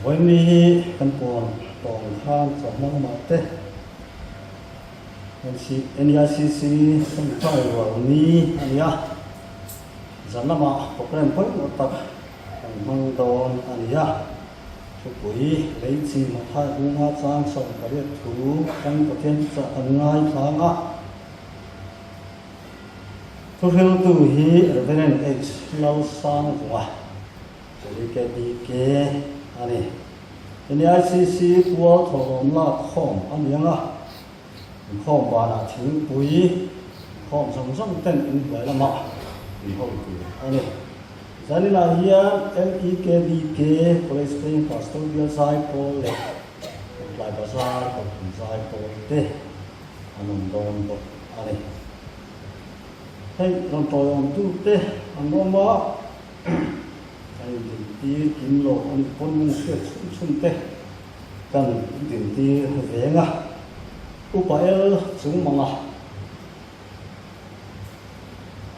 Vawiin hi kan puan tawng khan chawhma lamah te NEICC tawngtai rual ni a ni a, zan lamah program pawimawh tak kan hmang dawn a ni a. Thupui lei chi hmathai bunga chang 18 thu kan Pathian thuchah kan ngaithlang a. Thuhriltu hi Reverend H. Lalsangvunga, KBK a ni. NEICC pual thawhlawm lak khawm a ni ang a, inkhawm banah thingpui inkhawm zawng zawng ten inhnuai lamah inho tur a ni. Zaninah hian LEKBK College Peng Pastor Bial Zaipawl leh Kawtlai Bazar Kohhran Zaipawl te an awm dawn bawk a ni. Hei rawn tawiawmtu te an awm a, kan indintir kim lo a nih pawn kan hriat chhun chhun te kan dintir veng a, Upa El chung mang a,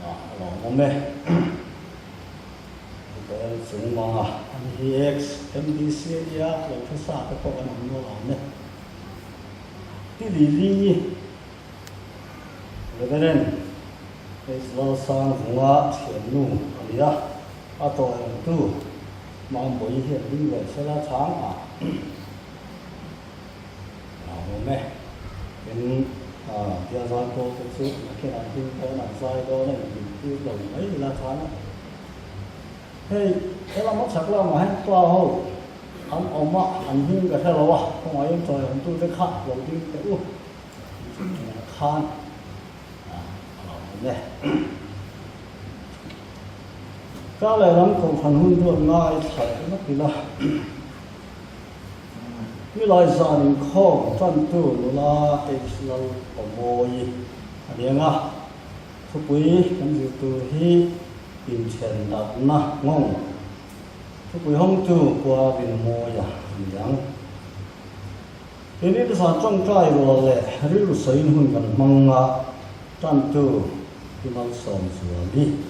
a lawmawm e. Upa El chung mang a, ani hi ex MDC a nia, lo hre sa te pawh kan awm nual awm e. Ti Lili Reverend H Lalsangvunga thiannu a ni a, a tawhawmtu Mambawi hian ding ve sela chang a awm e. Tin, bial zai pawl te chu nakin an ding dawn, an zai dawn a intintir lo mai ila chuan a. Hei, helam a chhak lamah hian pa ho an awm a, an hming ka hre lo a, kawngaiin tawihawmtute kha lo ding teh u tih chungah khan a lo awm e. Ka lehlam kohhran hun duat ngai thlai lawk ila, Milai zan inkhawm tantu nula H Lalpawmawi a ni ang a. Thupui kan zir tur hi inthen darhna nghawng thupui hawngtu khua Rinmawia a ni ang. Keini te zan tawngtai rual leh rilru sawiin hun kan hmang a, tantu Pi Malsawm Zuali.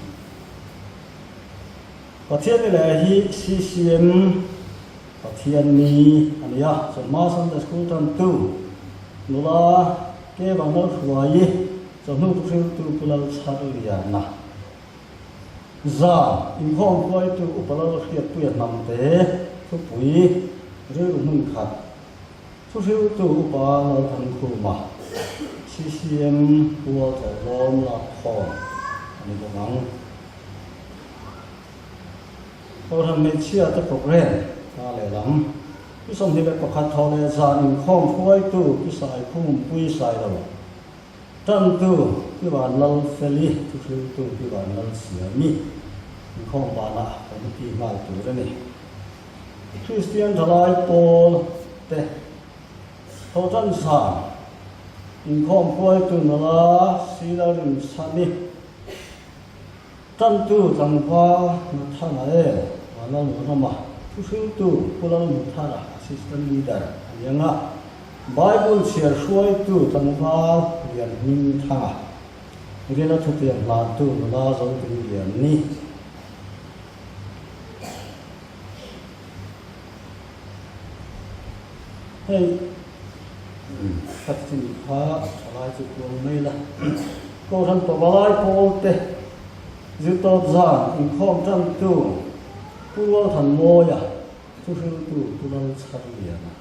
Pathian ni leh hi CCM Pathian ni a ni a, chawhma Sunday School tantu nula Ke Vanlalhruaii Chawhnu thuhriltu Pu Lalchharliana, Zan inkhawm hruaitu Upa Lalhriatpuia Hnamte, Thupui rilru hmun khat, Thuhriltu Upa Lalthankhuma, CCM Pual Thawhlawm Lakkhawm a ni bawk ang. Kohhran hmeichhia te programme ta lehlam, Pi 21 thawh leh zan inkhawm hruaitu Pi Saikhum Pui Sailo, Tantu Pi Vanlalfeli, thuhriltu Pi Vanlalsiami inkhawm banah committee nghal tur a ni. Kristian thalai pawl te Thotan zan inkhawm hruaitu nula Sila Rinchhani, Tantu tlangval Nathanael Vanlalnunrama, thuhriltu Pu Lalmuthara, Assistant Leader a ni ang a, Bible chhiar hruaitu tlangval Lianhming Thanga, Rina thutiam hlantu nula Zotin Lianni. Hei khat chin kha thalai chu kual mai la. Kohhran pavalai pawl te zirtawp zan inkhawm tantu Pu Rualthanmawia thuhriltu Pu Lalchharliana.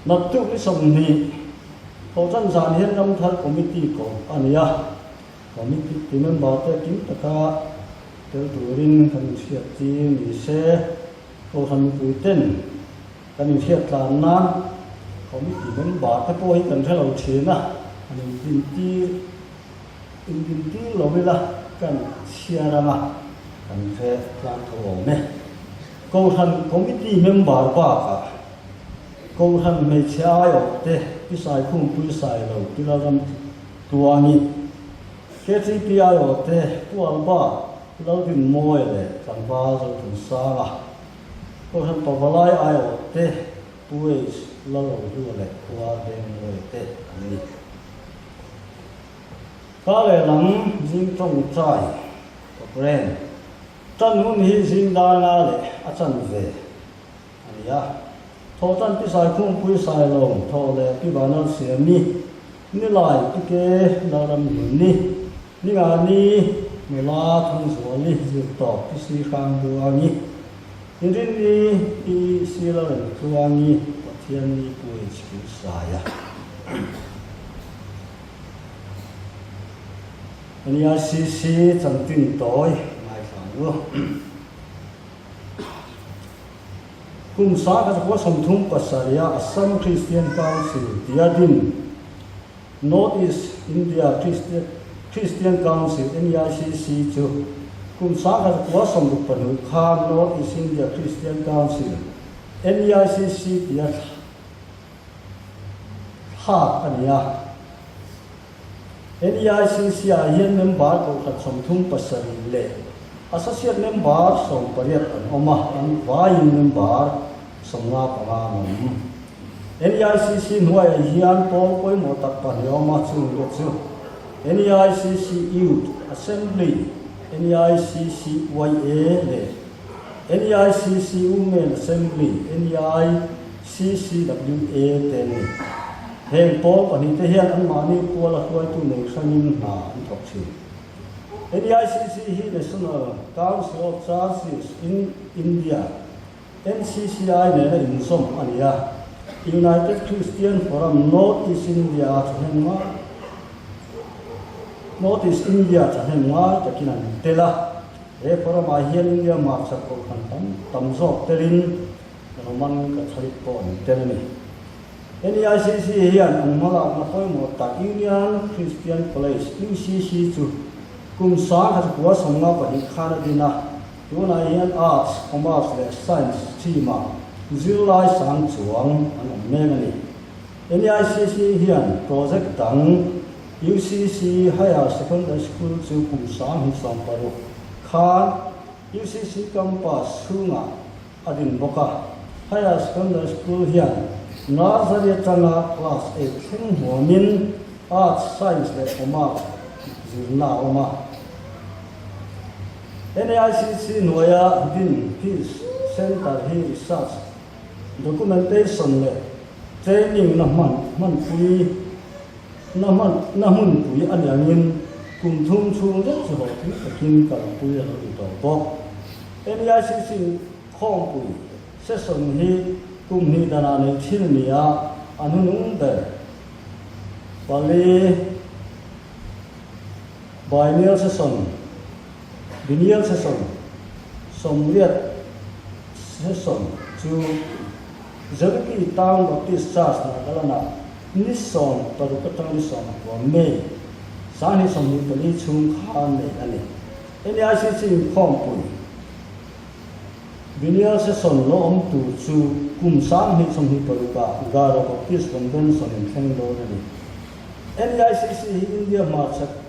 Naktuk ni 20 Kohhran zan hian Ramthar Committee koh a ni a. Committee member te kim taka tel turin kan inhriat tir ni se, Kohhran mipui ten kan inhriat tlan nan Committee member te pawh hi kan hre lo thin a, an indintir indintir lo ila kan chhiar ang a, kan hre tlang tho awm e. Kohhran Committee member bakah Kohhran hmeichhe aiawh te Pi Saikhumpuii Sailo, Pi Lalram Tuangi, KTP aiawhte Pu Alba, Lalrinmawia leh tlangval Zothansanga, Kohhran Pavalai aiawhte Pu H Lalrohlua leh Khua Vengmawia te an ni. Kha lehlam zing tawngtai programme. Tan hun hi zing dar nga leh a chan ve a ni a. Thawhtan Pi Saikhumpuii Sailawm thaw leh Pi Vanal Siami Nilai Pi Ke Lalram Hlunni Ningani Nula Thangzuali Zirtawp Pi Si Hrangbuangi Inrinni Pi Si Lalremtluangi Pathianni Pu HQ Saia. NEICC chanchin tawi ngaithla ang u. Kum 1937 a Assam Christian Council tia din North East India Christian Council, NEICC, chu kum 1962 khan North East India Christian Council, NEICC, tia thlak a ni a. NEICC ah hian member kohhran 37 leh associate member 18 an awm a, an vaiin member 55 an awm. NEICC hnuaiah hian pawl pawimawh tak pahnih a awm a, chungte chu NEICC Youth Assembly, NEICCYA, leh NEICC Women Assembly, NEICCWA, te an ni. Heng pawl pahnihte hian anmahni puala hruaitu nei hrangin hna an thawk thin. NEICC hi National Council of Churches in India, NCCI, nena inzawm a ni a, United Christian Forum North East India a thahnem ngai North East India thahnem ngai takin an tel a. He forum ah hian India hmarchhak kohhran tam tam zawk telin Roman Catholic pawh an tel a ni. NEICC hian an hmalakna pawimawh tak Union Christian College, UCC, chu kum 1952 khan a din a, tunah hian Arts, Commerce leh Science stream-ah zirlai sang chuang an awm mek a ni. NEICC hian project dang UCC Higher Secondary School chu kum 2016 khan UCC campus chhungah a din bawk a. Higher Secondary School hian Nursery atanga Class eight thleng hmuamin Arts, Science leh Commerce zirna a awm a. NAICC hnuaia din Peace Centre hi research, documentation leh training na hman hmanpui na hman na hmunpui a ni angin kum thum chhung zet chu hlawhtling takin kalpui a lo ni tawh bawk. NEICC khawmpui session hi kum hnih danah neih thin a ni a, a hnunung ber pali biennial session, biennial session, sawmriat session chu Zerki Town Baptist Church Nagaland-ah ni 16 atang ni 19 May 2024 chhung khan neih a ni. NEICC inkhawmpui Biennial Session lo awm tur chu kum 2026 ah Garo Baptist Convention in thleng dawn a ni. NEICC hi India hmarchhak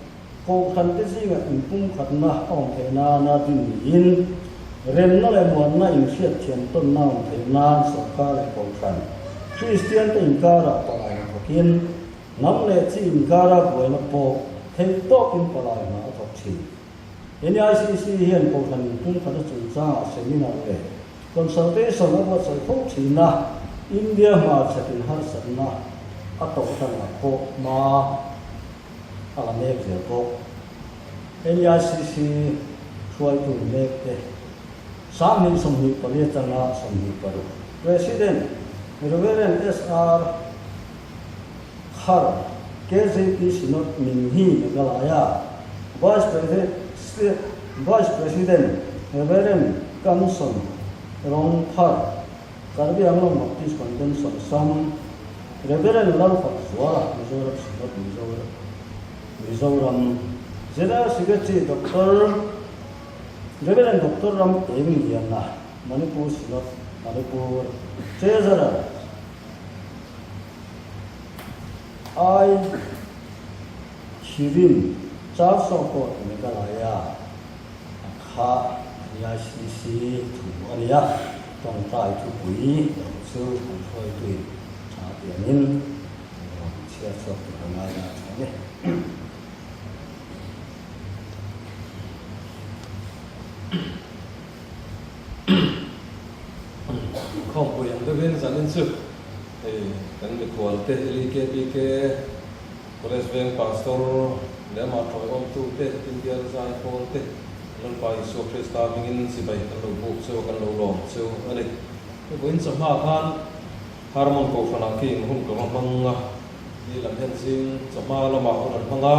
kohhran te zingah inpumkhatna a awm theih nana din niin remna leh muanna inhriatthiam tawnna a awm theih nan sawrkar leh kohhran Kristian te inkarah palai hnathawkin Hnam leh chi inkara buaina pawh theih tawkin palai hna a thawk thin. NEICC hian Kohhran inpumkhat a chungchangah seminar leh consultation a buatsaih fo thin a, India hmarchhakin harsatna a tawh danah pawh hma a la mek zel bawk. NEICC hruaitu mek te 2024 atanga 26 President Reverend SR. Khar, KZP Synod Minhi Meghalaya Vice President Vice President Reverend Kamson Rongphar, Karbi Anglong Baptist Convention Sam Reverend Lalfakzuala Mizoram Synod Mizoram Mizoram General Secretary Doctor Reverend Doctor Ram Eng Liana Manipur Synod Manipur Treasurer Ai Shirin Charsawkawt Meghalaya a kha NEICC thu a ni a, tawngtai thupui lo chu an hruaituin tha pianin rawn chhiar chhuak tur a ngai a tha ni. chhan chu hei kan mikhual te LEKBK College Veng Pastor leh amah tawiawmtu te Indian Zaipawl te Lalpa Isua Krista hmingin chibai kan lo buk cheu a kan lo lawm cheu a ni. Hei vawiin chawhma khan Harmon Kohhranah khi eng hun ka va hmang a, ni lam hian zing chawhma lamah hun an hmang a,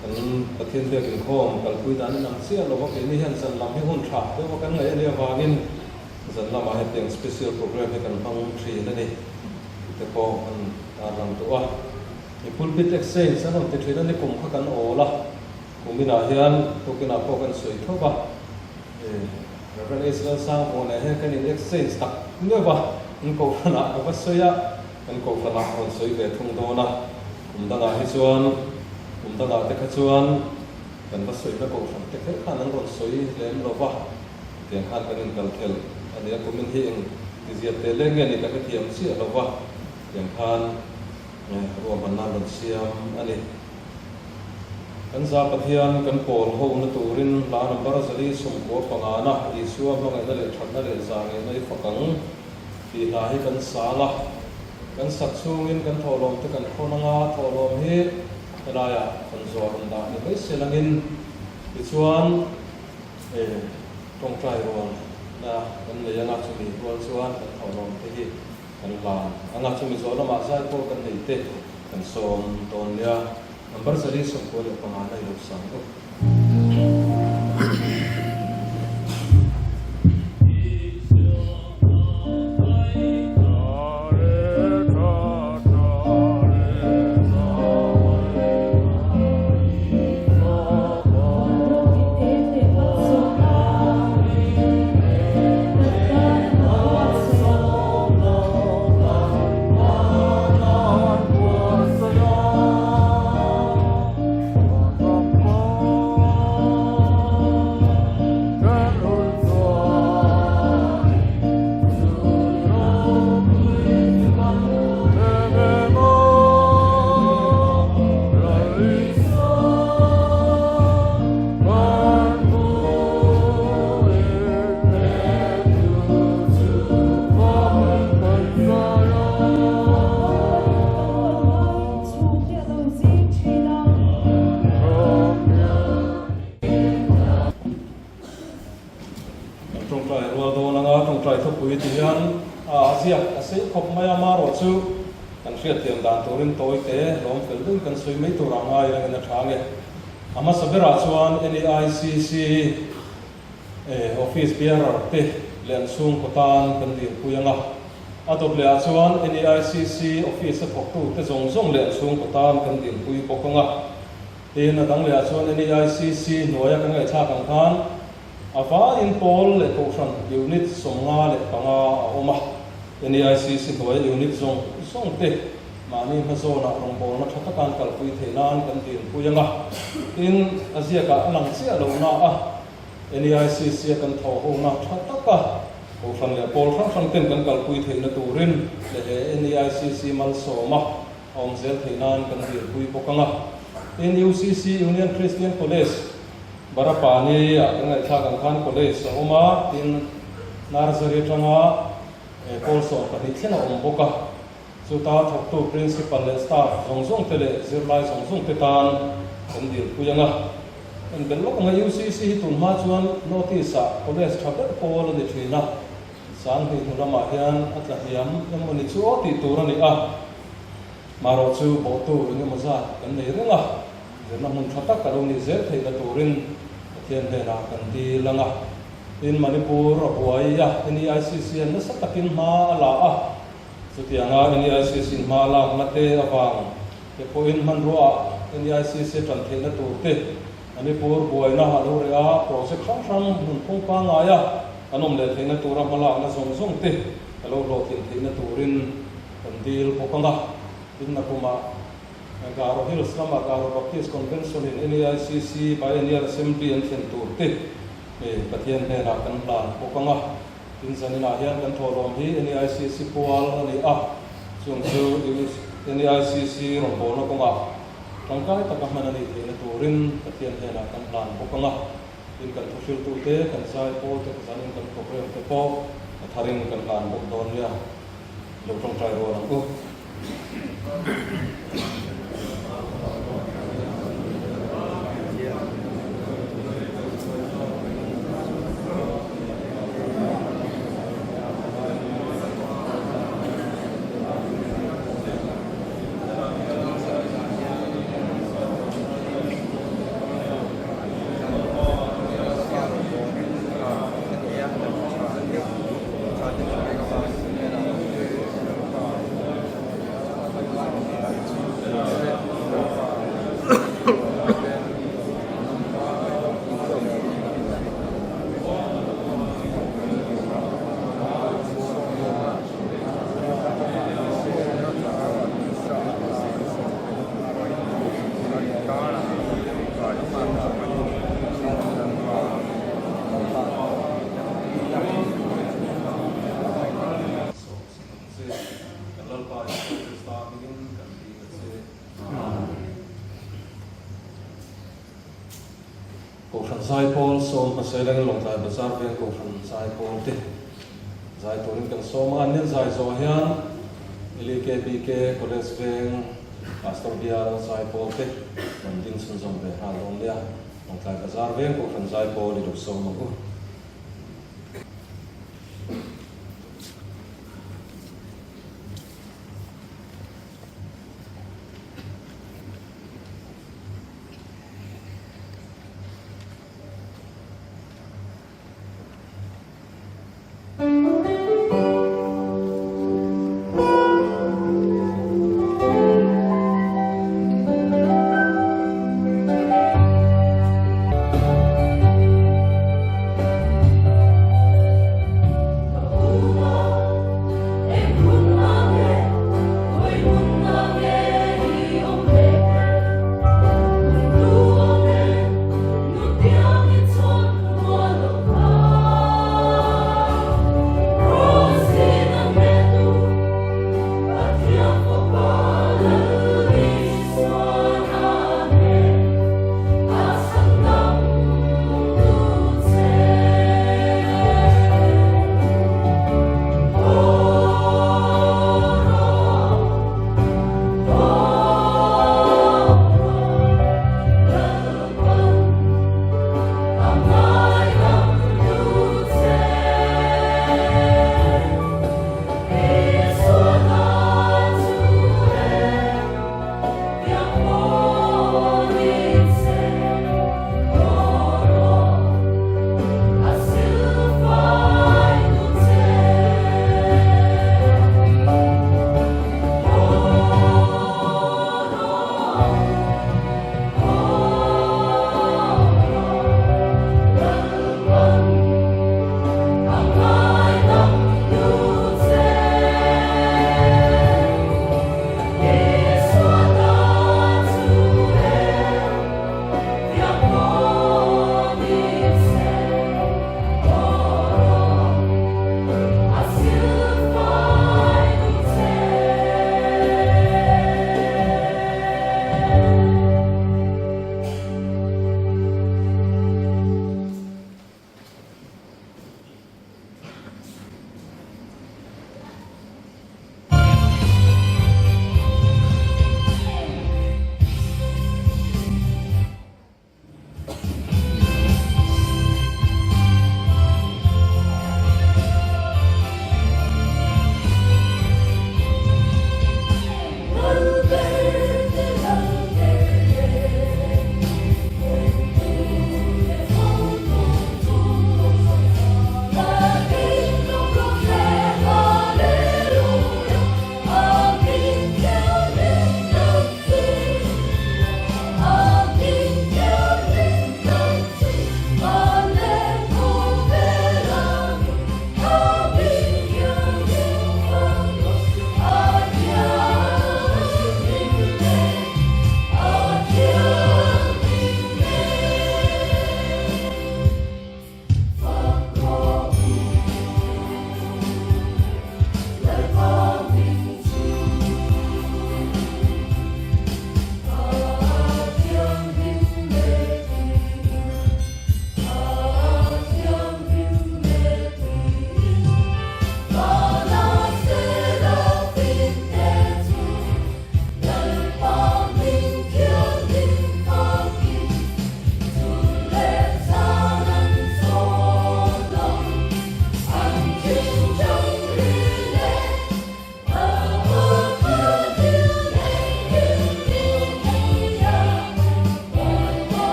kan Pathian biak inkhawm kalpui dan in ang chiah lo va, keini hian zan lam hi hun tha deuh a kan ngaih a nih avangin zan lamah hetiang special program hi kan hmang thin a ni tih te pawh an tarlang tawh a. I pulpit exchange an rawn ti thin a ni kum kha kan awl a, kum inah hian tukinah pawh kan sawi tho va. Rev. H. Lalsangvawh nen hian kan in exchange tak meuh a, kan kohhranah ka va sawi a, kan kohhranah a rawn sawi ve thung dawn a, kum dangah hi chuan, kum dangah te kha chuan kan va sawina kohhran te kher khan an rawn sawi lem lo va, tiang khan kan inkal thelh a nia, kumin hi eng tizia teh leng nge ni ka hrethiam chiah lo va, tiang khan ruahmanna an rawn siam a ni. Kan za Pathian kan pawl ho na turin hla number 495 na Isua hmangaihna leh thatna leh zahngeihna i fak ang tih hla hi kan sang a. Kan sak chhungin kan thawhlawm te kan khawn anga thawhlawm hi helaiah kan zuar rawn dah ni mai se langin tichuan tawngtai rual na kan nei anga chumi rual chuan kan thawhlawm te hi Kan hlan anga chumi zawh lamah zai pawh kan nei te kan sawm dawn nia. Number 495 na i lo sang u. Kan tawngtai rual dawn anga tawngtai thupui ti hian a ziak a sei khawp mai a, marawh chu kan hriatthiam dan turin tawi te lawm fel deuhin kan sawi mai tur ang ngai rengin a tha nge. A hmasa berah chuan NEICC Office bearer te leh an chhungkaw tan kan dilpui ang a. A dawt lehah chuan NEICC Office a thawktute zawng zawng leh an chhungkaw tan kan dilpui bawk ang a. Tin, a dang lehah chuan NEICC hnuaia kan ngaihthlak ang khan a vaiin pawl leh kohhran unit 55 a awm a. NEICC hnuaia unit zawng zawng te mahni hmazawnah rawngbawlna tha taka an kalpui theih nan kan dilpui ang a. Tin, a ziakah a lang chiah lo na a, NEICC a kan thaw hona tha taka kohhran leh pawl hrang hrang ten kan kalpui theihna turin leh he NEICC malsawma a awm zel theih nan kan dilpui bawk ang a. Tin, UCC, Union Christian College, Barapani ah kan ngaihthlak ang khan college a awm a, tin, Nursery atanga pawl 12 thleng a awm bawk a. Chuta thawktu Principal leh staff zawng zawng te leh zirlai zawng zawng te tan kan dilpui ang a. En belh lawk ang a, UCC hi tun hma chuan North East ah college tha ber pawl a ni thin a, 2000 hnu lamah hian a tla hniam emaw ni chu aw tih tur a ni a. Marawh chu bawhtu eng emaw zat kan nei reng a, zirna hmun tha tak a lo nih zel theihna turin Pathian hnenah kan dil ang a. Tin, Manipur a buai a, NEICC hian nasa takin hma a la a, chutianga NEICC in hma a lakna te avang te pawhin hmanruaah NEICC tan theihna tur te Manipur buaina a lo reh a, project hrang hrang nunphung pangngaia an awm leh theihna tura hma lakna zawng zawng te a lo hlawhtlin theihna turin Kan dil bawk ang a, tin nakumah Garo Hills lama Garo Baptist Convention in NEICC Biennial Assembly an thlen tur te Pathian hnenah kan hlan bawk ang a, tin zaninah hian kan thawhlawm hi NEICC pual a ni a, chung chu NEICC rawngbawlna kawngah tangkai taka hman a nih theihna turin Pathian hnenah kan hlan bawk ang a, tin kan thuhriltute, kan zaipawl te, zanin kan program te pawh a tharin kan hlan bawk dawn nia. Lo tawngtai rual ang u. Kohhran Zaipawl sawm hmasaileng Lawngtlai Bazar veng Kohhran Zaipawl te zai turin kan sawm a, an nen zai zawh hian LEKBK College veng Pastor Bial Zaipawl te rawn ding chhunzawm ve nghal dawn nia, Lawngtlai Bazar veng Kohhran Zaipawl i lo sawm ang u.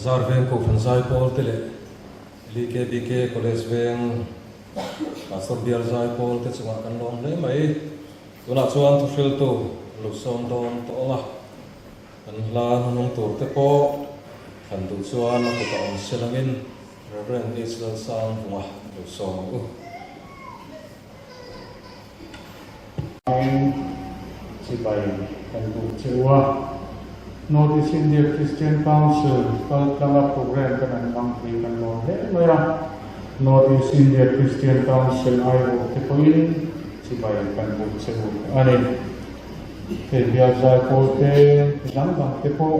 Bazar Veng Kohhran Zaipawl te leh LKBK College Veng Pastor Bial Zaipawl te chungah kan lawm hle mai. Tunah chuan thuhriltu an lo sawm dawn tawh ang a, kan hla hnunung tur te pawh thlan duh chuan a kutah awm se langin Rev. H. Lalsangvunga lo sawm ang u. Hmangin chibai kan duh che u a. North East India Christian Council kal tlanga programme kan an hmang thei kan lawm hle mai a. North East India Christian Council aiawh te pawhin chibai kan duh che u a ni. Hei bial zai pawl te, mi dang dang te pawh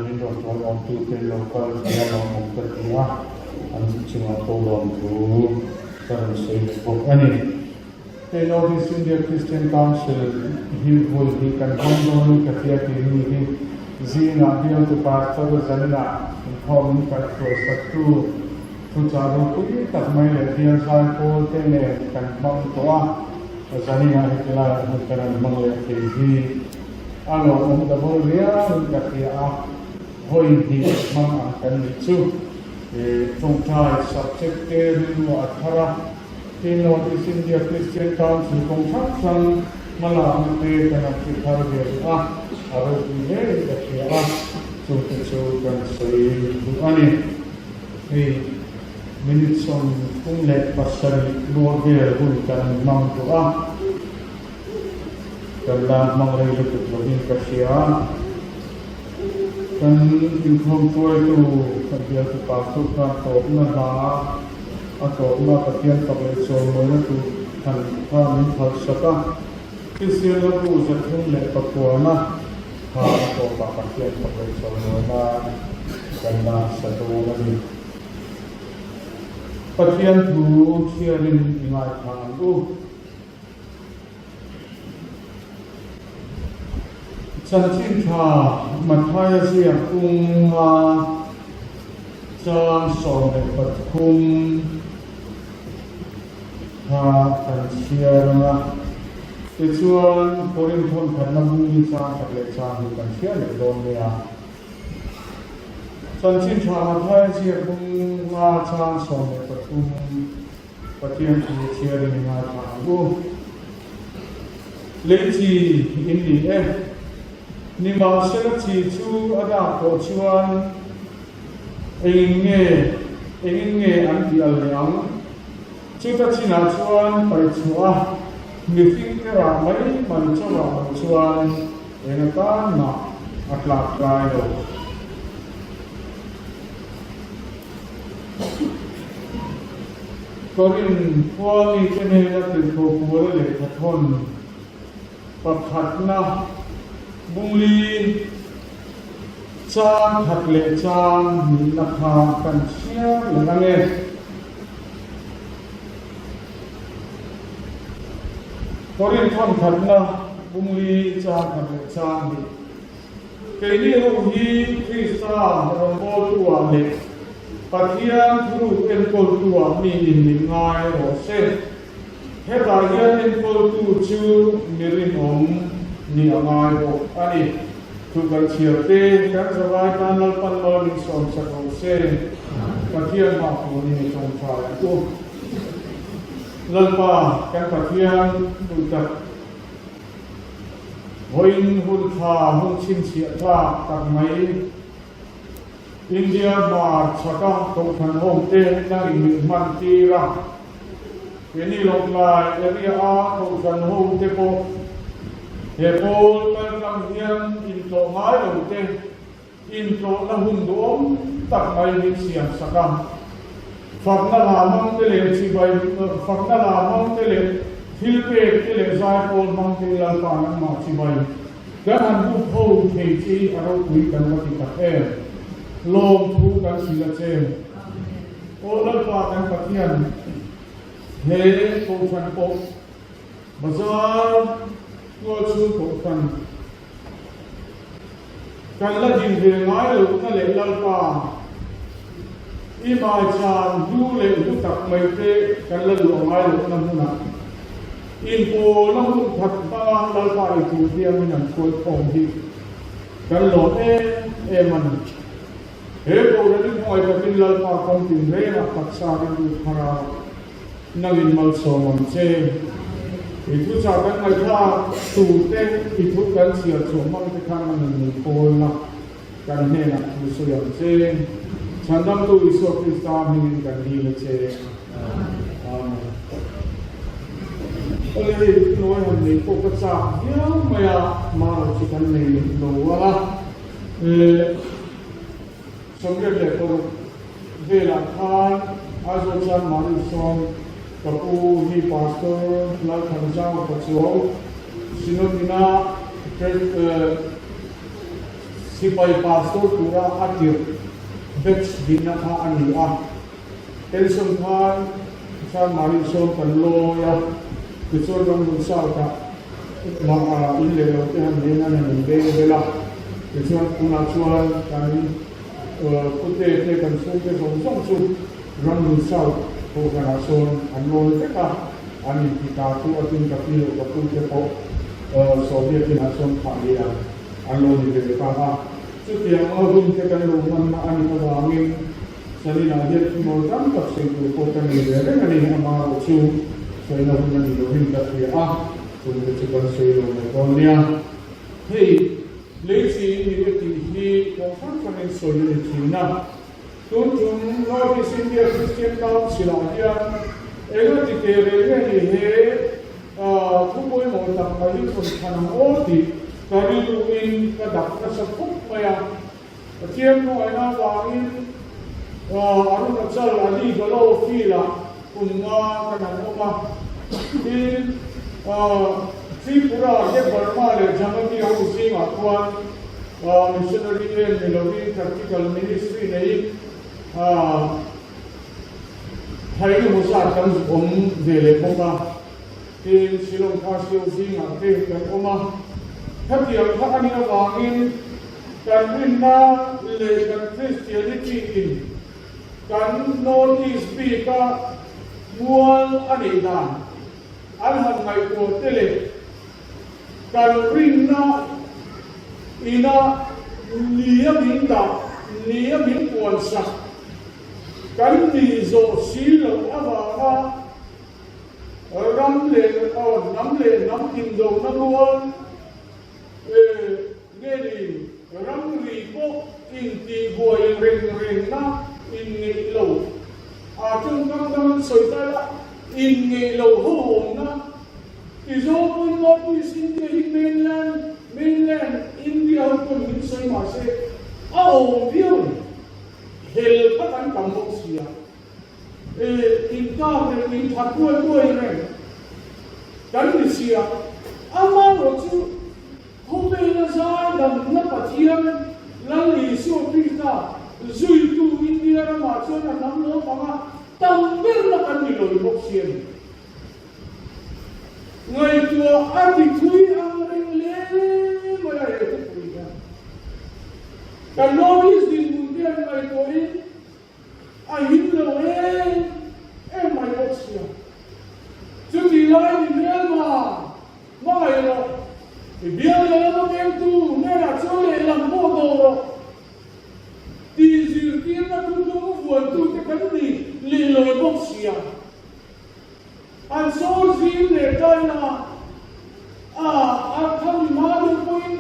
min rawn tual awmtu te lo kal thei a lawmawm ka ti a, an chungah pawh lawmthu ka rawn sawi leh bawk a ni. Hei North East India Christian Council hi vawi hi kan hmang dawnin ka hria tih mi hi zingah bialtu pastor zaninah inkhawm in kaihhruai saktu thuchah ropui tak mai leh bial zai pawl te nen kan hmang tawh a, zaninah heti laiah hun kan rawn hmang leh thei hi a lawmawm double riauin ka hria a, vawi hnih hmang ang kan nih chu. Tawngtai subject te rilru a thar a. Tin, North East India Christian Council kawng hrang hrang hmalakna te kan han hre thar ve duh a, a ropui hle in ka hria a, chungte chu kan sawi duh a ni. Hei minute 37 bawr vel hun kan hmang duh a, kan la hmang rei lutuk lovin ka hria. Kan inkhawm hruaitu kan bialtu pastor khan tawpna hla A tawpna Pathian fak leh chawimawina tur han kha min phalsak a. Kristian lambu 309 kha a tawpah Pathian fak leh chawimawina kan la sa dawn a ni. Pathian thu chhiarin i ngaithla ang u. Chanchin tha Mathaia ziak kunga chang 13 kha kan chhiar ang a, tichuan Korinth thawnkhatna bung hi chang khat leh chang hi kan chhiar leh dawn nia. Chanchin tha Mathaia ziak bunga chang 13. Pathian thu chhiarin i ngaithla ang u. Lei chi in ni e. Nimahsela chi chu a dak tawh chuan engin nge engin nge an tih al leh ang? Chuta chinah chuan paihchhuah a mihringte rah mai mai chauhah lo chuan eng atan mah a tlak tlai lo. Korin khua mite hnena tirhkoh Paula lehkha thawn pakhatna bungli chang khat leh chang hnihna kha kan chhiar leh ang e. Korin thawn khatna bungli chang khat leh chang hnih. Keini ho hi Krista rawngbawltu-ah leh Pathian thuruk enkawltu-ah mi in nih ngai rawh se. Hetah hian enkawltu chu mi rinawm nih a ngai bawk a ni. Thu kan chhiar te, kan zavai tan Lalpan mal min sawmsak rawh se. Pathian hmah turin i tawngtai ang u. Lalpa kan Pathian duh tak. Vawiin hun tha hun chhinchhiah tlak tak mai. India hmar chhaka kohhran awmte nangin min hman tir a, keini Lawngtlai area a kohhran hote pawh he pawl kaltlang hian intlawh ngai lo te Intlawhna hun duhawm tak mai min siam sak a, fakna la hmang te leh chibai fakna la hmang te leh thil pek te leh zaipawl hmang te Lalpa nangmah chibai kan han buk ho thei che hi a ropui kan va ti tak em? Lawmthu kan hrilh a che. Aw Lalpa kan Pathian, he Kohhran pawh Bazar tualchhung Kohhran, Kan la din ve ngai lohna leh Lalpa, i maicham hlu leh hlu tak mai te kan la luah ngai lohna hmunah inpawlna hun khat hmanga Lalpa i tur hiangin an hruai khawm hi kan lawm em em a ni. He Kohhran hi hmangaih takin Lalpa kawng tinrengah taksa rilru thar a, nangin malsawm ang che. I thuchah kan ngaihthlak turte, i thu kan chhiar chhuah hmang te khan nangin min pawlna kan hnenah thu sawi ang che. Chhandamtu Isua Krista hmingin kan dil a che. Amen. Awle hei thunawi han nei pawh ka chak viau mai a, mara chu kan nei lo a. 86 velah khan Aizawl chuan Mari sawn ka pu hi Pastor Lalthanzau Pachuau Synod-ina sipai pastor tura a tirh batch dinna kha a ni a. Pension khan San Mari sawn kan lawi a, tichuan Ramhmun South-ah mah in leh lo te han nen an han inbeng bel a, tichuan tunah chuan kan pute te kan chhungte zawng zawng chu Ramhmun South kohhranah sawn an lawi vek a, an inti ta chu a tin ka pi leh ka pu te pawh Soviet inah sawn thah leh ang an lo ni ve ta a, chutiang a hun te kan lo hmanna a nih avangin Saninah hian thunawi tam tak sawi tur pawh ka nei ve reng a ni, amaherawh chu sawina hun a ni lovin ka hria a, chungte chu kan sawi lo mai dawn nia. Hei, lei chi in ni e tih hi kawng hrang hrangin sawi a ni thin a, tun tum North East India Christian Council-ah hian eng a ti teh reng nge ni he thu pawimawh tak mai hi rawn chhan ang aw tih ka rilruin ka dak nasa khawp mai a. Pathian hmangaihna avangin Arunachal Ali Galo field-ah kum nga kan han awm a. Tin, Tripura te Burma leh Jamati ho zingah khuan missionary em ni lovin practical ministry neiin thai engemaw zat kan awm ve leh bawk a. Tin, Shillong Khasi ho zingah te kan awm a. Khatiang kha a nih avangin Kan rinna leh kan Christianity in kan North East bika mual a neih dan an han ngaihtuah te leh kan rinna ina ni a min dah, ni a min puansak kan nih zawh si loh avanga ram leh hnam leh hnam indona mual Nge ni, ramri pawh intihbuai reng rengna inngeih lo, a tawngkam dang an sawi ta ila, inngeih lo ho awmna, Mizoram North East India hi mainland, mainland India ho pawn min sawi mah se, a awm viau a ni. Hel kha kan tam bawk si a, inkar reng, inthat buai buai reng kan ni si a, amaherawh chu, Khawvela zai damna Pathian Lal Isua Krista zuitu India ramah chuan a hnam lo panga tam berna kan ni lawih bawk si a ni. Ngaihtuah a ti thui ang reng hle mai a he thupui hian. Kan North East dinhmun te an ngaihtuahin A him lo em em mai bawk sia. Chutih lai ni hmelma hmangaih rawh. I bial leh lama vengtu hnenah chuan lehlam pawh dawh rawh. Tih zirtirna thuthlung vuantute kan ni leh lawi bawk sia. An sawi zim leh tai la a, a khami hma deuh pawhin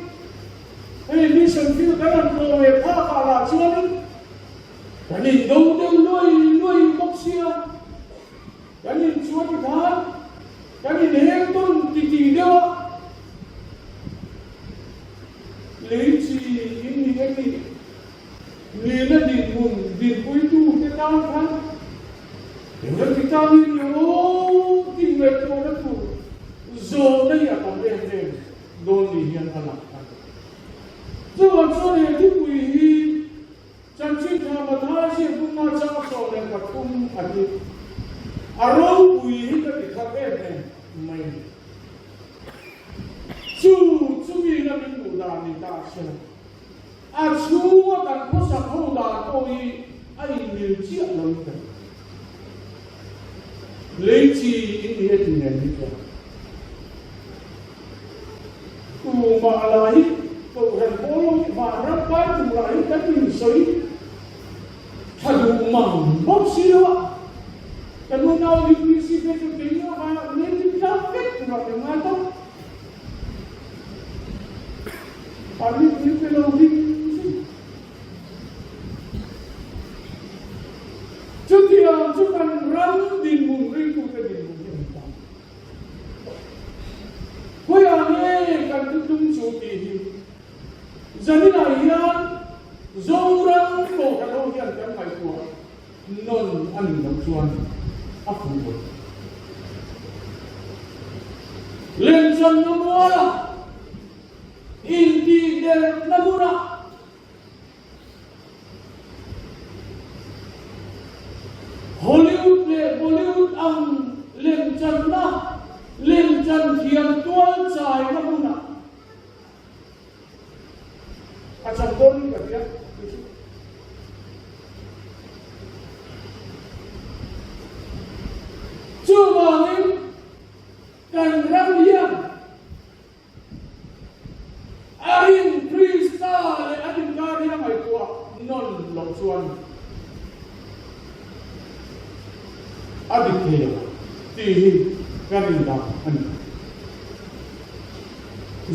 hei mission field kan han tlawh ve phak ah lah chuanin kan in do deuh luai luai bawk sia, kan in chuan tikhan kan in heng tawn titi deuh a, lei chi in ni e tih nihna dinhmun dinpuitu te tan khan Engati tan in ni aw tih ngaihtuahna tur zawhna hi a tam em em dawn ni hian a lang a ni. Chuvang chuan he thupui hi Chanchin Tha Mathai ziakbunga chang 13 a hi a ropui hi ka ti thar em em mai a ni. Chu chumi na min duh dan ni ta se la. A chhunga kan khawsak ho dan pawh hi a inmil chiah lo in ka hria. Lei chi in ni e ti nen hi chuan tumah lah hi Kohhran pawl ho hi vanram pai turah hi kan insawi. mang bawk si lo a, kan unau UPC te chu keini avanga native tlang vek turah kan ngai tawp. Permit min pe lo hrim hrim. Chutiang chu kan ram dinhmun ringtute dinhmun hi a ni ta. Khawiah nge kan thuthlung chu tih hi Zaninah hian Zoram Kohhran ho hian kan ngaihtuah nawn a nih loh chuan a fuh lo. Lemchanna muala intihderna hmunah Hollywood leh Bollywood ang lemchanna lemchan thiam tual chaina hmunah A chang dawn in ka hria tih chu. Chuvangin kan ram hian a rin Krista leh an inkar hi a ngaihtuah nawn loh chuan a dik thei lo tih hi ka rindan a ni.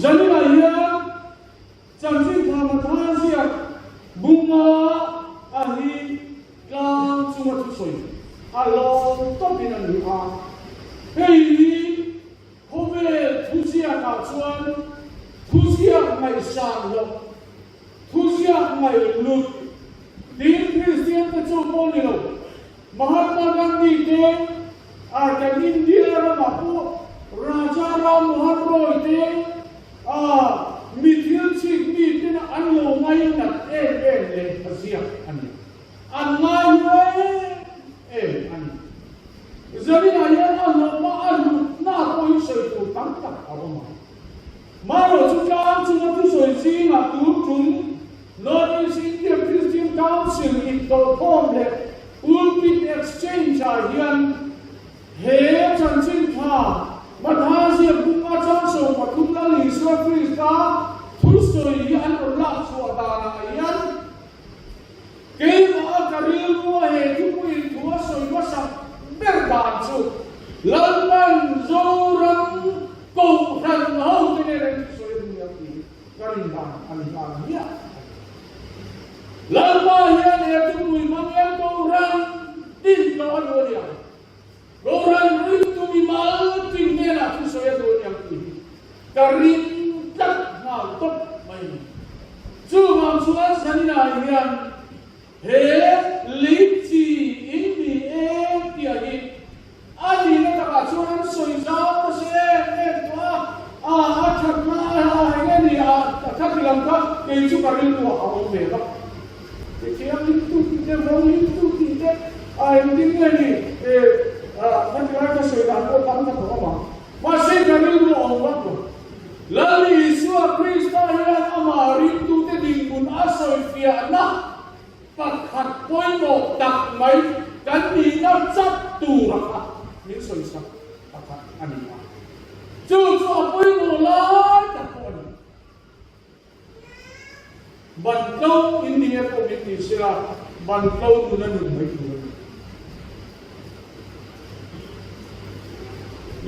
Zaninah hian chanchin tha Matha ziak bunga a hi tlang chunga thusawi a lawm tawpin a ni a. Hei hi khawvel thuziakah chuan thuziak ngaihsan loh, thuziak ngaihlut tiin Kristian te chu pawh ni lo. Mahatma Gandhi te, a kan India ramah pawh Raja Ram Mohan Roy te, a mi thil chhik mi tena an lo ngainat em em leh a ziak a ni. An ngai hlu em em a ni. Zaninah hian a hlawhma a hlutna pawh hi sawi tur tam tak a awm ang. Marawh chu tlang chunga thusawi zingah tun tum North East India Christian Council intawhkhawm leh Pulpit Exchange ah hian he chanchin tha Matha ziak bunga chang 13 Lal Isua Krista thusawi hi an rawn lak chhuah danah hian Keimah a ka rilru a he thupuiin thu a sawi hmasak ber dan chu Lalpan Zoram Kohhran hote nen an thusawi a ni ang tih hi ka rin dan a ni nghal hmiah a ni. Lalpa hian he thupui hmang hian Kohhran din tawh a duh a ni ang. Kohhran ringtu mimal tin hnenah thusawi a duh a ni ang tih hi ka ring tlat nghal tawp mai a ni. Chuvang chuan Zaninah hian he lei chi in ni em tih hi a nihna takah chuan an sawi zau nasa em em tawh a, a a thatna a a eng nge ni a khati lam kha kei chu ka rilru a awm ve vak. Ti thianghlim tu tih te, rawng tu tih te, a engtin nge ni khati lai ka sawi dan pawh tam tak a awm ang. Mahse ka rilru a awm vak lo. Lal Isua Krista hian amah ringtute dinhmun a sawifiahna pakhat pawimawh tak mai kan nihna chat tura kha min sawisak pakhat a ni a. Chu chu a pawimawh lai tak pawh a ni. Ban tlo in ni e pawh min ti sela, ban tlo nun a nun mai tur a ni.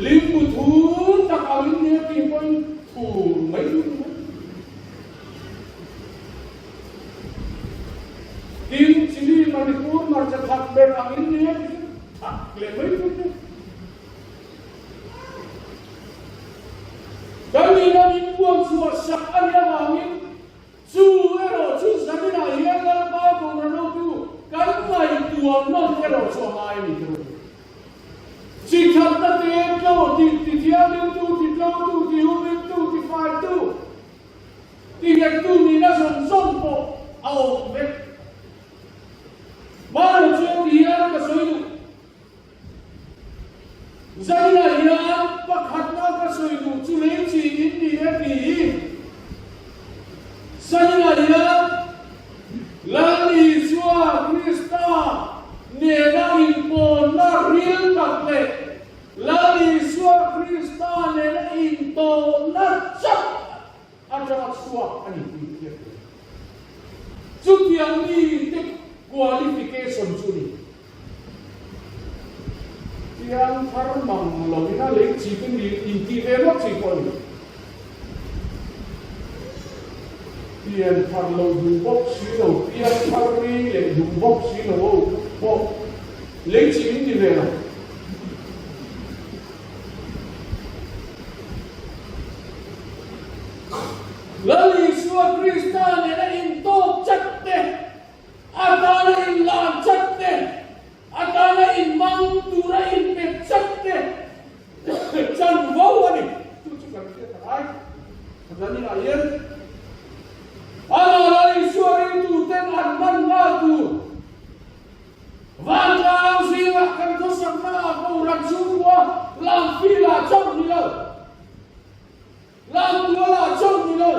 Limbu thur tak ang in ni e tih pawhin thur mai tur a ni. Tin, chili Manipur hmarcha thak ber ang in ni e tih chu thak leh mai tur a ni. Kan ina min puan chhuah sak a nih avangin chu erawh chu zaninah hian Lalpa Kohhran hotu kan ngaihtuah nawn erawh chu a ngai a ni tiro. Chi thatna te tlo ti ti thianghlimtu, ti tlotu, ti humhimtu, ti faitu, ti nghettu nihna zawng zawng pawh a awm vek. Mahni chuan ti hian ka sawi duh. Zainah hian pakhatna ka sawi duh chu lei chi in ni e ti hi. Zainah hian Lal Isua Krista nena inpawnna ril tak leh Lal Isua Krista nena intawhna chauh atanga chhuak a ni tih hriat tur. Chutiang mite. Qualification chu ni. Piang thar mang lo in a lei chi te ni in tih ve ngawt chi pawh a ni. Pian thar lo duh bawk si lo, piang thar ri leh duh bawk si lo ho pawh lei chi in ti ve lo. Lal Isua Krista nena intawk chat te, a tana inlan chat te, a tana inmang tura inpet chat te chanvo a ni. Chu chu kan hriat a ngai. Zaninah hian amah Lal Isua ringtuten an hman nghal tur Vantlang zingah kan khawsaknaah Kohhran chhungkua Lamfilah chauh ni lo, Lamtualah chauh ni lo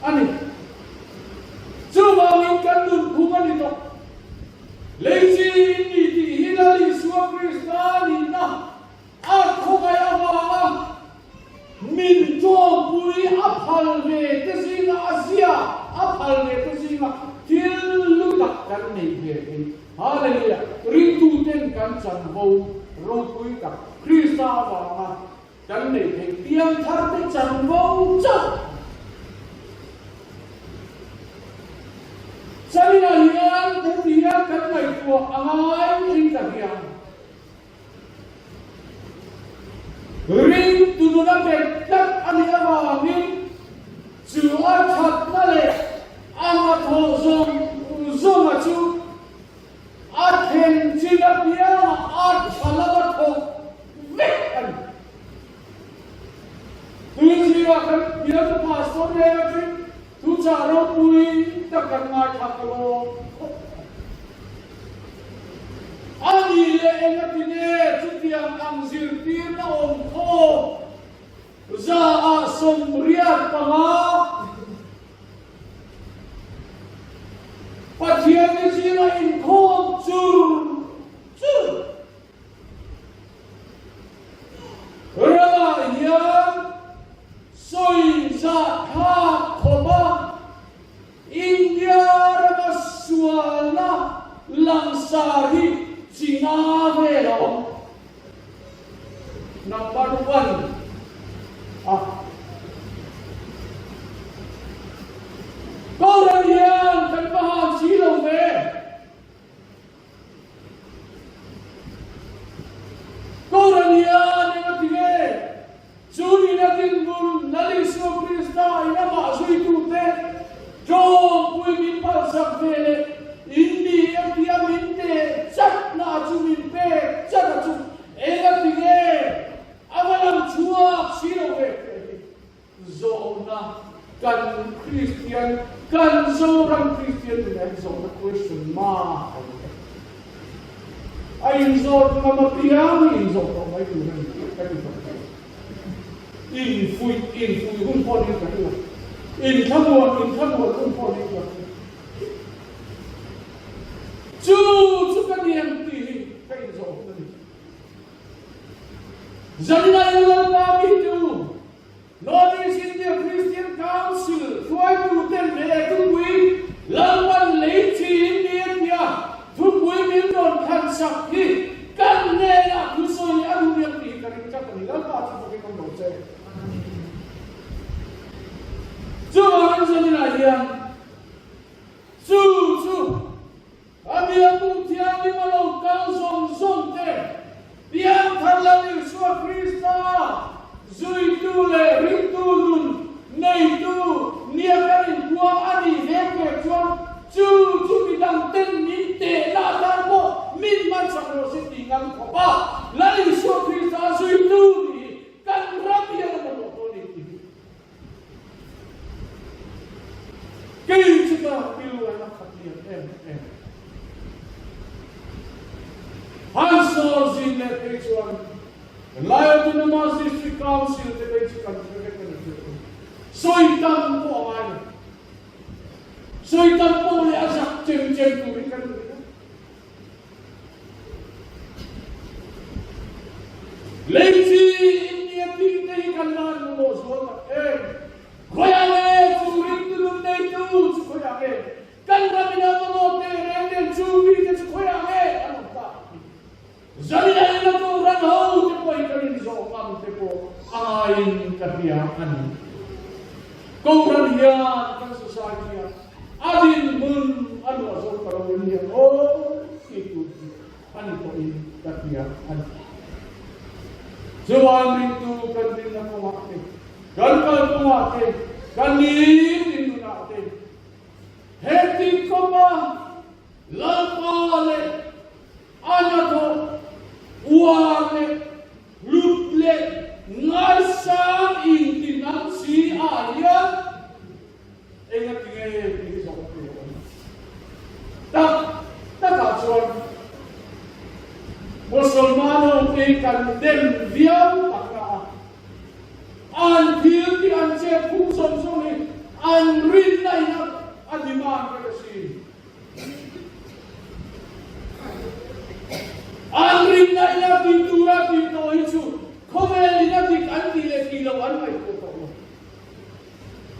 a ni. Chuvangin kan nunphung a ni tawh. Leichi ni tih hi Lal Isua Krista nihna A khawngaih avanga min ṭawmpui a phal ve te zinga a zia a phal ve te zinga thil lu tak kan neih ve thei. Hallelujah! Ringtuten kan chanvo ropui tak Krista avanga kan neih theih piangthar te chanvo chauh. China hian heti hian kan ngaihtuah a ngai in ka hria. Ring tununa bet tlat a nih avangin chu a thatna leh a hnathawh zawng zawnga chu a thlen chin apiangah a tha lama thawk vek a ni. Tui zingah kan bialtu pastor nen atangin thuchah ropui tak kan ngaithla ka lawm khawp mai. A ni leh eng a ti nge chutiang ang zirtirna awm khawm 85 Pathian ni zinga inkhawm chur chur Ramah hian sawi zah thlak khawpa India rama sualna langsar hi chi nga vel a awm. Number one a Kohhran hian kan va han si lo ve. Kohhran hian eng a ti nge? Chu nihna dinhmun Lal Isua Krista in amah zuitute ṭawmpui min phalsak ve leh in ni em tia min teh chatna a chu min pek chat a chu eng a ti nge? A va lang chhuak si lo ve teh hi. Zawhna kan Kristian, kan Zoram Kristian nuna hi zawhna question mark a ni e. A inzawt ngam apiang hi inzawt tawh mai tur a ni ka ti tawh mai. Infuih, infuih hun pawh niin ka hria. Inthlamuan, inthlamuan hun pawh niin ka hria. Chu chu ka niang tih hi ka inzawh hun a ni. Zanina Lalpa mitu North East India Christian Council hruaituten leh thupui Lalpan lei chin ni a tia thupui min rawn khan sak hi kan hnenah thusawi a duh riak tih hi ka ring tlat a ni. Lalpa chu fakin awm lo che. Chuvangin zaninah hian chu chu A biakbuk thianghlim a lo kal zawng zawng te, Piangthar Lal Isua Krista zuitu leh ringtu nun neitu nia kan inpuang a nih ve pek chuan chu chu midang ten min tehna atan pawh min hmansak rawh se tih ngam khawp a, Lal Isua Krista zuitu nih hi kan ram hian a mamawh tawh a ni tih hi. Kei chu ka rilru a khat lian em em. Han sawl zin leh phei chuan Lai Autonomous District Council te phei chu kan hre vek a ni hriat ang. Sawi tam pawh a ngai lo. Sawi tam pawh leh a zak chem chem turin kan ring a. Leichi India tih te hi kan la han mamawh zual tak em? Khawiah nge chu ringtu nun nei? neitu chu khawiah nge? Kan ramin a mamawh teh reng nen chu mite chu khawiah nge an awm tak? Zanin a ina Kohhran ho te pawh hi kan inzawh ngam te pawh a ngaiin ka hria a ni. Kohhran hian kan society ah a dinhmun a luah zo ta lo em hian aw tih tur hi a ni pawhin ka hria a ni. Chuvang ringtu kan dinna kawngah te, kan kal kawngah te, kan nitin nunah te heti khawpa Lalpa leh a hnathawh uar leh hlut leh ngaisang intinam si ah hian engatinge tih hi zawh tur a awm. Tak takah chuan Musalman ho te hi kan dem viau takna a, an thil tih an chet phung zawng zawng hi an rinna in a demand vek a si. An rinna in a tih tur a tih tawh hi chu khawvel in a dik an tih leh tih loh an ngaihtuah tawh lo.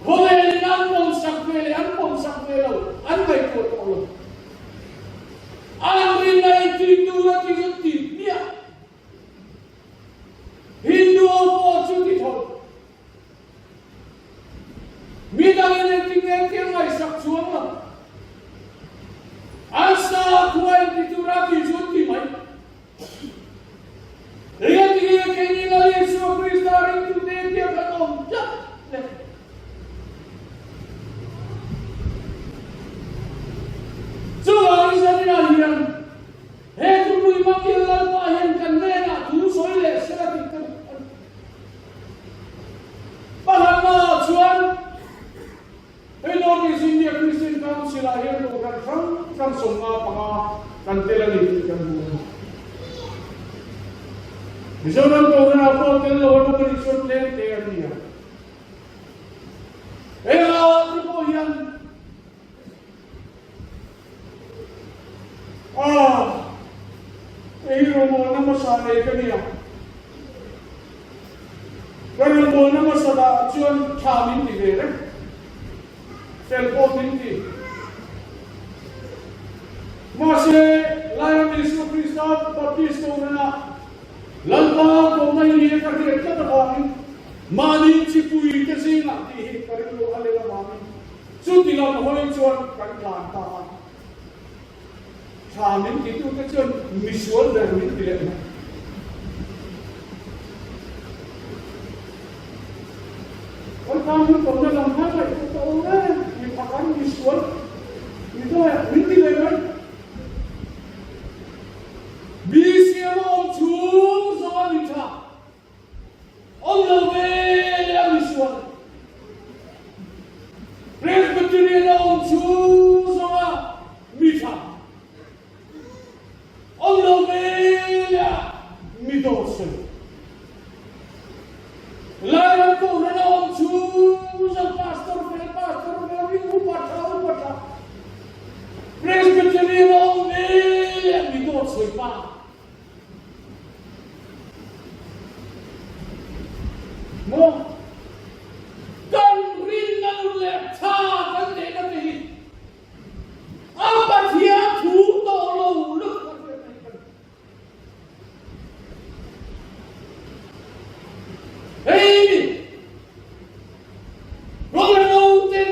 Khawvel in an pawmsak ve leh an pawmsak ve lo an ngaihtuah tawh lo. An rinna in tih tur a tih chu tih hmiah. Hindu ho pawh chu ti tho. Mi dangin engtin nge thil ngaihsak chuang lo. An sakhua inti tura tih chu an ti mai. Engati nge keini Lal Isua Krista ringtute tia kan awm tlat le? Chuvangin zaninah hian he thupui hmangin Lalpa hian kan hnenah thu sawi leh sela tih ka duh a ni. Pakhatnaah chuan hei North East India Christian Council-ah hian kohhran hrang hrang 55 kan tel a ni tih kan hmu a ni. Mizoram kohhranah pawh tel lo an awm a nih chuan tlem te an ni a. Hengah te pawh hian Ah, hei hi rawngbawlna hmasa nei ka nia. Ka rawngbawlna hmasa dah chuan tha min ti ve reng. Fel pawh min ti. Mahse, Lairam Isua Krista Baptist Kohhranah Lalpa kohna hi ni e ka hriat tlat avangin mahni chipui te zingah tih hi ka rilru a lel avangin Chuti lam hawi chuan kan tlan ta a, thla min titute chuan misual ber min ti leh mai. Kan tan hun tawhna lam kha ngaihtuah ta awm e, mi pakhat misual mi dawi ah min ti leh mai. Mi siam a awm chhung zawng a mi tha. Awm lo ve a misual. Presbyterian a awm chhung zawnga mi tha. Awm lo ve a mi dawt sawi. Lairam Kohhran a awm chhung zawng pastor fel pastor fel ring upa tha upa tha. Presbyterian a awm ve a mi dawt sawi pa. Maw? Kan rinna nun leh tha kan neihna te hi a Pathian thu tawh lo lutuk a hriat mai ka ni. Hei ni, Rawlrelo ten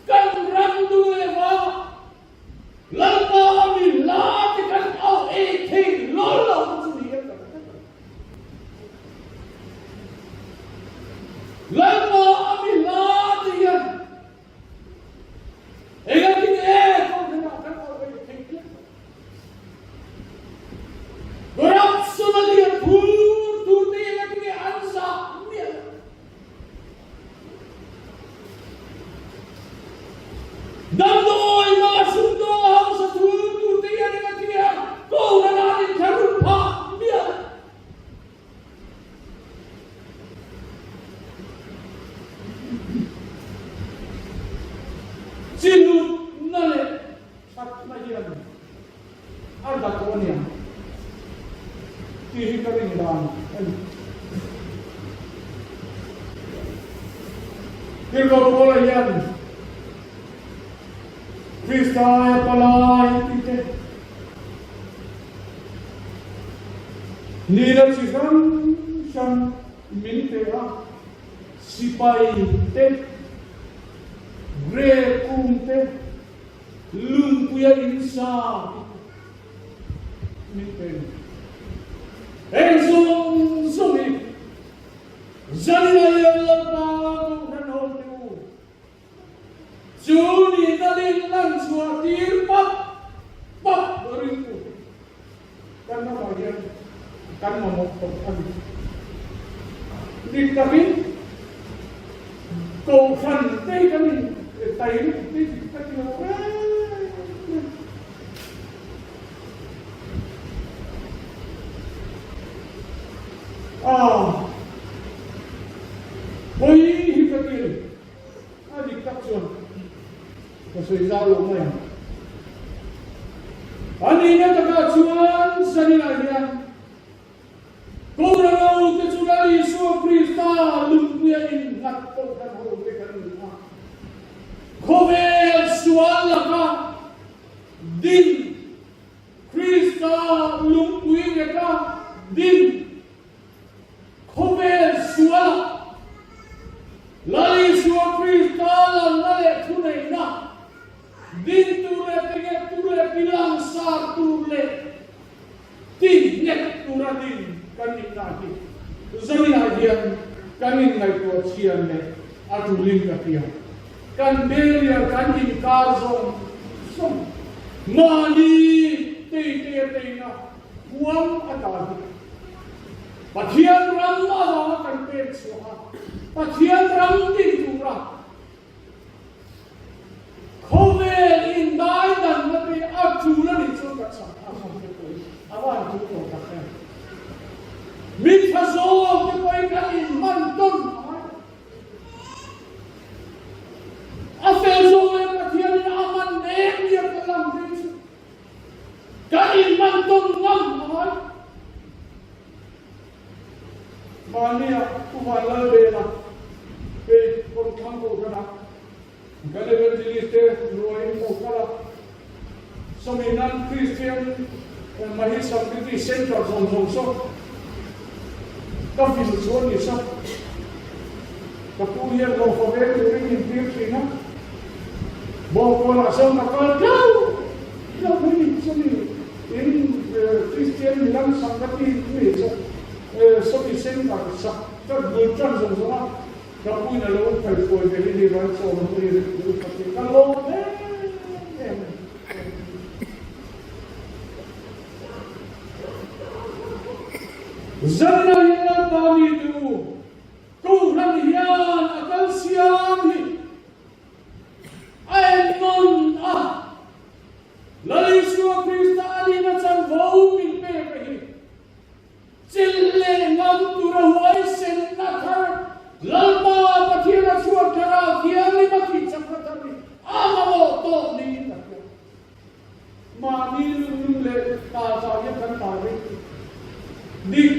Kan ram duh leh vang Lalpa a mi la te kan au ei thei lawr lo te chu ni em ka hre tlat a. Lalpa a mi la te hian engatin nge kohhranah kan au ei thei tlat lo. Corruption a lian phur tur te engatin nge an zah miah lo. Damdawi mah sumdaw hausa tur tur te hian eng a ti a, Kohhran ah an inthlahrun phah miah lo. Chinutna leh thatna hian a dah tawh a niang tih hi ka rin dan a ni. Tirhkoh Paula hian Krista aia palai tih te, nihna chi hrang hrang min pe a, sipai te, grep kung te, lungpuia insa tih te min pe a ni. Heng zawng zawng hi Zanina hian Lalpa Kohhran ho te u, chu ni talin lan chhuah tir pap pap ringtu hi kan ramah hian kan mamawh tawh a ni. Dik takin Kohhran te hi kan in tai lutuk te hi dik ka ti lo reng reng. A pawi hi ka ti a ni. A dik tak chuan ka sawi zau lo mai ang. A nihna takah chuan zaninah hian Kohhran te chu Lal Isua Krista lungpuia innghat kohhran ho te kan ni a. Khawvel sual laka din Krista lungpui ngeta din khawvel sualah Lal Isua Krista lalna leh thuneihna din tur leh tinghet tur leh tilangsar tur leh Tihnghet tura din kan inna hi zaninah hian kan inngaihtuah chhian leh a tulin ka hria. Kan barrier kan inkar zawng zawng mahni teite a teina huam a ta hi Pathian ram avanga kan pek chhuah a, Pathian ram din tura Khawvel indai danna te a tul a nih chuan ka chak a hman te pawh hi a van tul tawh tak em. Mitha zawk te pawh hi kan inhman tawn a ngai. A fel zawk leh Pathianin a man mek nia ka lang phei chu kan inhman tawn ngam a ngai. Mahnia Pu Vanlalbela hei kawngthlang kohhranah kan Evangelist te ruaiin lo kal a, sawmi nan Kristian Mahi Samriti Centre zawng zawng saw ka vil chu a ni sa. Ka pu hian lo fa ve turin min tir thin a, Bawngkawnah sawn ka kal tlauh tlauh mai ni sawmi in Kristian milam Samrati mi chu Sawmi Centre sak ṭan bul ṭan zawng zawng a, ka puin a lo kaihruai ve hi ni ran chaw lam ri rik ru kha ti ka lawm em em a ni. Zanna hian Lalpa mi te u, Kohhran hian a kal siam hi a ennawn a, Lal Isua Krista a nihna chanvo min pek a hi. Chilh leh ngam tura huaisenna thar Lalpa Pathian a chhuak thar a, thianghlim a thih chakna thar hi a mamawh tawh niin a hria. Mahni lungnun leh ta chah hian kan tar rih dik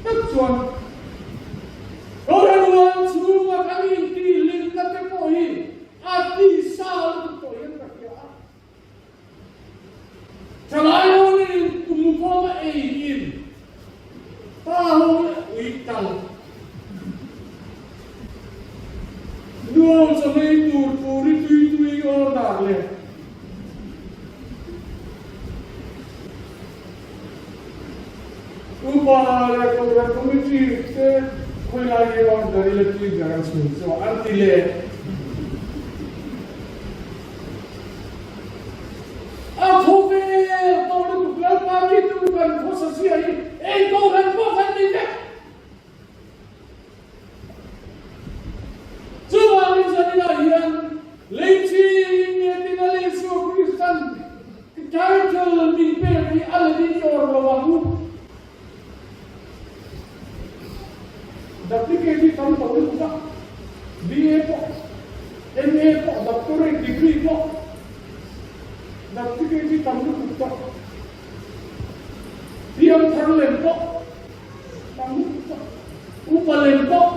tak chuan Kohhran huan chhunga kan intihhlimna te pawh hi a tisa lutuk tawh hian ka hria a. Thalai ho nih kum khawm a ei in pa ho leh ui tal nuam chawhmei tur puri tui tui order leh upa leh kohhran committee te khawilai nge order ila tui ber an chhun chu an ti leh. A khawvel tawh lutuk Lalpa mi tu kan khawsa zia hi eng kohhran pawh kan ni vek. Chuvangin zaninah hian leiching nge tina Isua Kristan title min pek hi a let in awr lo ang u. Duplicate hi tam tawh lutuk a, BA pawh, MA pawh, doctorate degree pawh duplicate hi tam lutuk tawh. Piangthar lem pawh tam lutuk tawh. Upa lem pawh,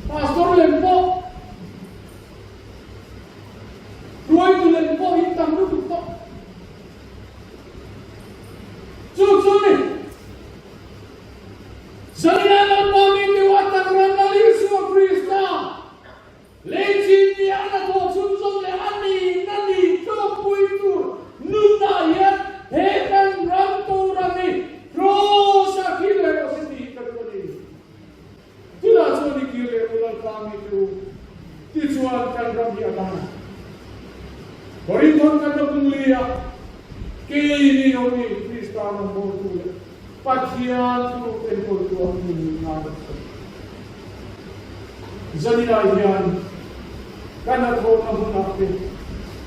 pastor lem pawh. Haleluia! Keini ho hi Krista rawngbawltu leh Pathian thuruk enkawltu ang min nih ngai a sawi. Zaninah hian ka hnathawhna hmunah te,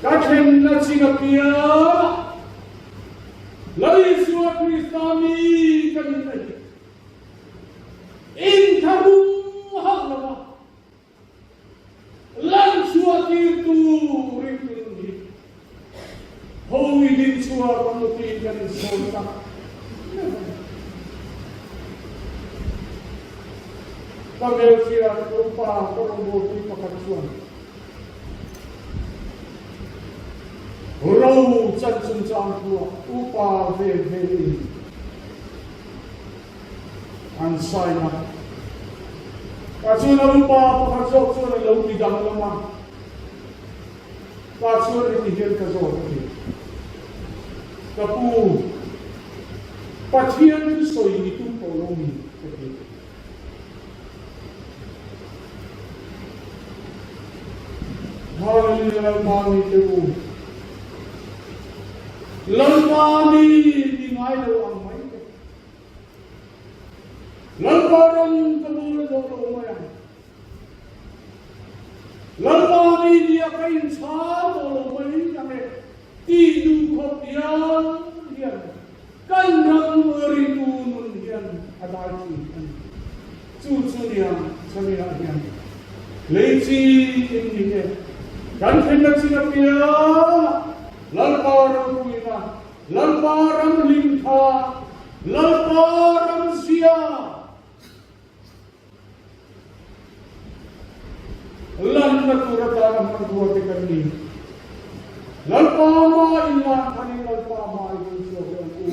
ka thlenna chin apiangah Lal Isua Krista mi ka nihna hi inthlahrung hauh lova Lan chhuah tirtu ringtu nun hi Holy din chhuah kan utin kan insawi tak meuh a ni. Ka hmelchhia ka upa ka rawngbawlpui pakhat chuan ro chan chungchang thuah upa ve ve in An sign a. Tah chuan a upa pakhat zawk chuan a lo ti danglam a. Tah chuan heti hian ka zawt a ni. Ka pu, Pathian chu sawi i tum tawh lo mi? ka ti. Hallelujah Lalpa mi te u. Lalpa mi ni ngai lo ang mai te. Lalpa ram ka bul zawh lo mai ang. Lalpa mi nia ka inchhal tawh lo mai ang e ti duh khawp hian hian kan ram ringtu nun hian a dai thin a ni. Chu chu nia chamiah hian lei chi in ni e. Kan thenna chin apiangah Lalpa ropuina Lalpa ram hlim tha, Lalpa ram zia. Lanna tur atana hmanrua te kan ni. Lalpa ma inlan thanin Lalpa ma i ding chhuak leh ang u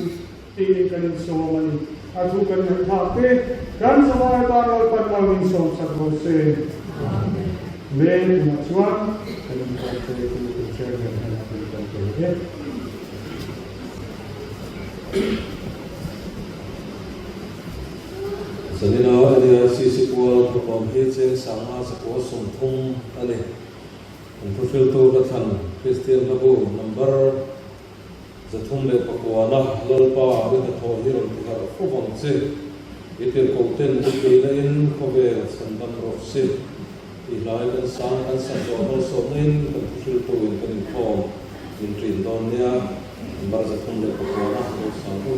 tiin kan insawm a ni. A thu kan ngaihthlak te kan zavai atan Lalpan mal min sawm sak rawh se. Amen. Tunah chuan kan inkhawm te Committee Chairman hnenah kan kan pe e. Zanina NAICC pual thawkawm hi cheng sanga chakua 30 a ni. An thuhriltu hla thlan Kristian hlabu number 309-a Lalpa i hnathawh hi rawn tiharh fo vang che. I tirhkoh ten i puihna in khawvel chhandam rawh se. I hlai kan sang kan sak zawh malsawmna in kan thuhriltu in kan inkhawm min ṭin dawn nia. Number 309-a lo sang u.